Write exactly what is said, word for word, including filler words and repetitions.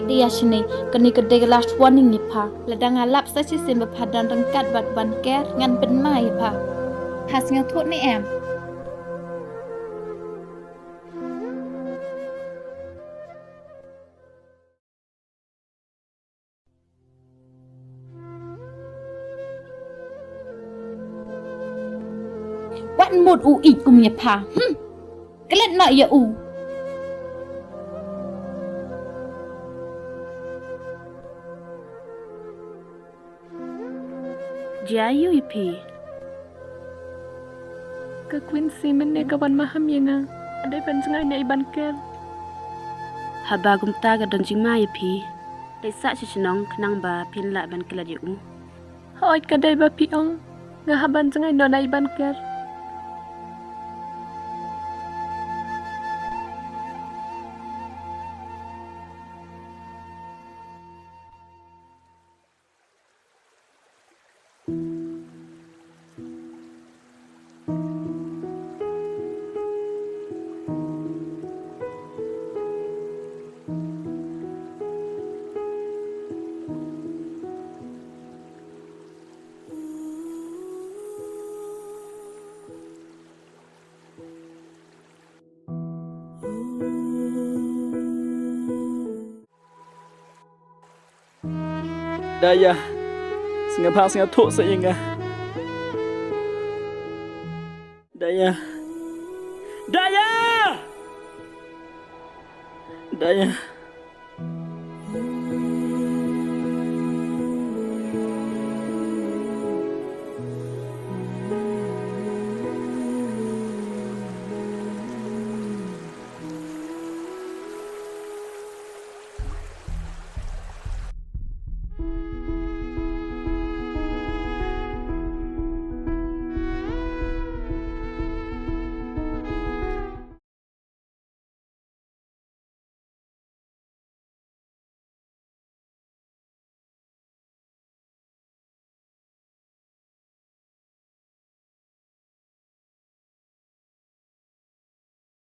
Te ïa shane, kane ka dei ka last warning ïa pha. Lada nga lap sa shisien ba pha don ryngkat bad Banker, ngan pynmai ïa pha. Pha sngewthuh ne em? Wat mut u ïeit kum ïa pha. Hmm. Klet noh ïa u. Jia ïa u ïa phi. Ka Quincy mynne ka wan maham ïa nga. Ka dei ban jngai na i Banker. Haba kumta ka don jingma ïa phi. Leit sah sha shnong khnang ba phin lah ban klet ïa u. Hooid, ka dei ba phi ong. Nga hap ban jngai noh na i Banker. Daya. Sngewbha sngewthuh sa ïa nga. Daya. Daya. Daya.